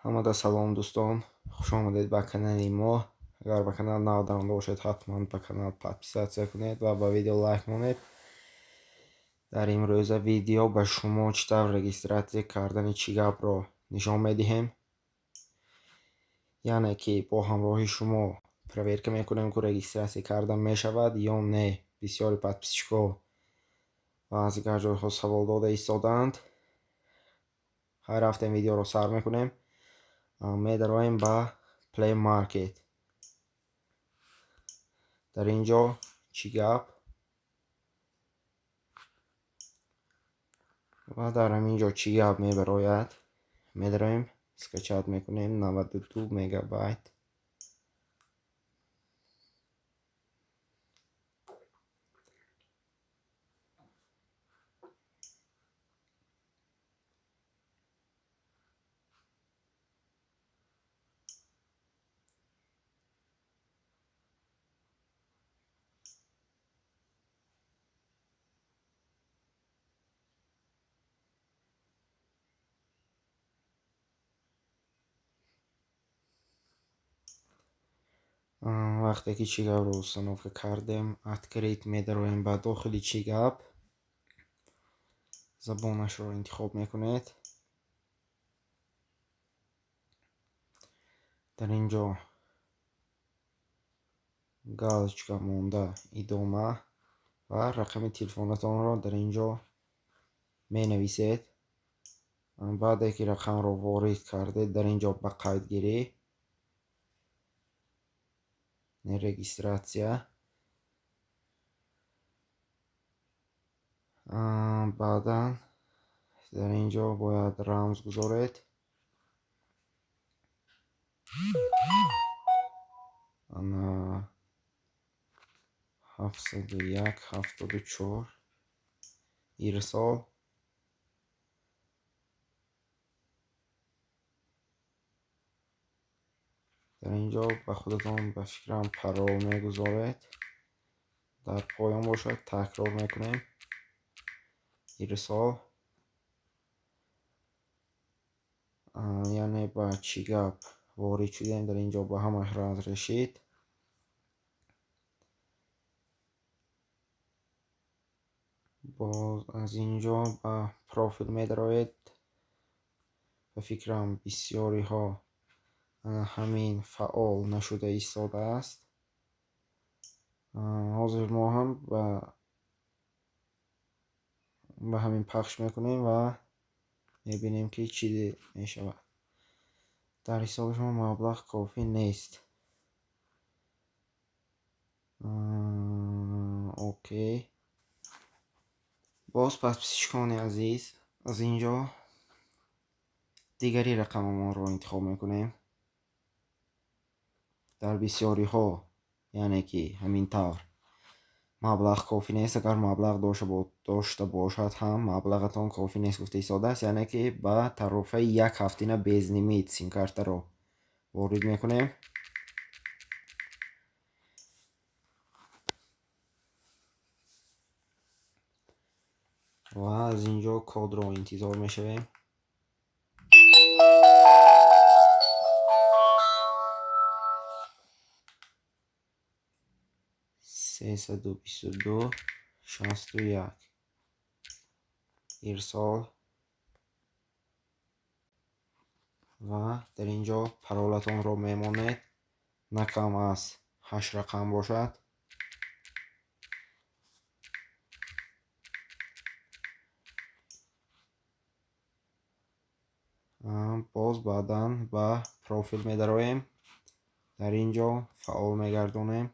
Ҳамада салом, дӯстон, хуш омадед ба канали мо. Агар ба канал нав даромада бошед, ҳатман ба канал подписаться кунед ва ба видео лайк монед. Дар имрӯза видео ба шумо чӣ тавр регистрация кардани чӣ гапро нишон медиҳем. Яъне ки бо ҳамроҳи шумо проверка мекунем, ки регистрация карда мешавад ё не. Бисёри подписчикҳо ва аз дигар ҷойҳо савол дода истодаанд. Хайр, рафтем, видеоро сар мекунем. Медароем ба Play Market. Дар ин ҷо чӣ гап ва дар ҳамин ҷо чӣ гап мебарояд. Медароем, скачать мекунем, 92 мегабайт. Вақте ки чӣ гапро установка кардем, открыть, медароем ба дохили чӣ гап, забонашро интихоб мекунед. Дар ин ҷо галочка монда, идома, ва рақами телефонатонро дар ин ҷо менависед. Баъде ки рақамро ворид кардед, дар ин ҷо ба қайдгирӣ, регистрация, баъдан дар ин ҷо бояд рамз гузоред. Ана 701 74, ирсол. Дар ин ҷо ба худатон, ба фикрам, парол мегузоред. Дар поён бошад, такрор мекунем, ирсол. Яъне ба чӣ гап ворид шудем, дар ин ҷо ба ҳамаш разрешить. Боз аз ин ҷо ба профил медароед. Ба фикрам, бисёриҳо ҳамин фаъол нашуда истодааст. Ҳозир мо ҳам ба ҳамин пахш мекунем ва мебинем, ки чӣ мешавад. Дар ҳисоби шумо маблағ кофӣ нест. Окей. Боз, подписчикони азиз, аз ин ҷо дигари рақамамонро интихоб мекунем. Дар бисёриҳо, яъне ки ҳамин тавр маблағ кофӣ нест. Агар маблағ дошта бошад ҳам, маблағатон кофӣ нест гуфта истодааст. Яъне ки ба тарофаи як ҳафтина безлимит симкартаро ворид мекунем. Ва аз ин ҷо кодро интизор мешавем. 322 61, ирсол. Ва дар ин ҷо паролатонро мемонед, на кам аз ҳашт рақам бошад. Боз баъдан ба профил медароем, дар ин ҷо фаъол мегардонем.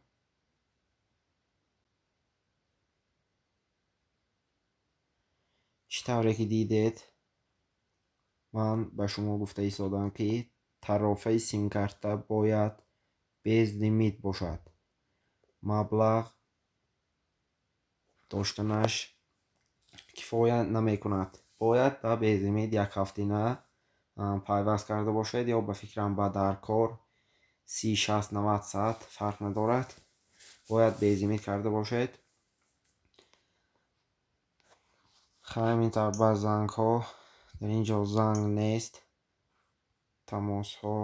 Чӣ тавре ки дидед, ман ба шумо гуфта истодам, ки тарофаи симкарта бояд безлимит бошад. Маблағ доштанаш кифоя намекунад, бояд ба безлимит як ҳафтина пайваст карда бошед ё, ба фикрам, ба даркор 30, 60, 90, 100, фарқ надорад, бояд безлимит карда бошед. Ҳамин тавр ба зангҳо, дар ин ҷо занг нест. Тамосҳо,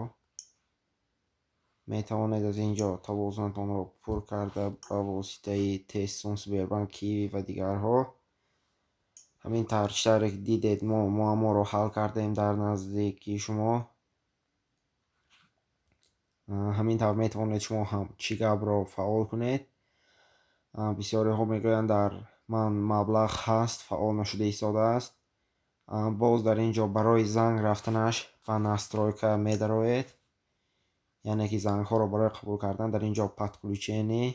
метавонед аз ин ҷо тавозунатонро пур карда, ба воситаи Тезсум, Сбербанк, Киви ва дигарҳо. Ҳамин тавр, чӣ тавре ки дидед, мо муамморо ҳал кардем дар наздикии шумо. Ҳамин тавр метавонед шумо ҳам Чигапро фаъол кунед. Бисёриҳо мегӯянд, дар ман маблағ ҳаст, фаъол нашуда истодааст. Боз дар ин ҷо барои занг рафтанаш ба настройка медароед, яъне ки зангҳоро барои қабул кардан. Дар ин ҷо подключение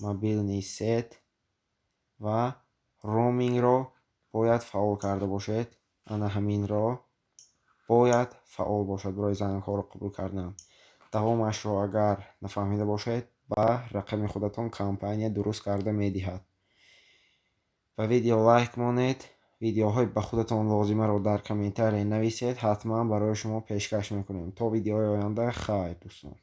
мобильный сеть ва роумингро бояд фаъол карда бошед. Ана ҳаминро бояд фаъол бошад барои зангҳоро қабул кардан. Давомашро агар нафаҳмида бошед, ба рақами худатон компания дуруст карда медиҳад. Ба видео лайк монед, видеоҳои ба худатон лозимаро дар комментария нависед, ҳатман барои шумо пешкаш мекунем. То видеои оянда, хайр, дӯстон.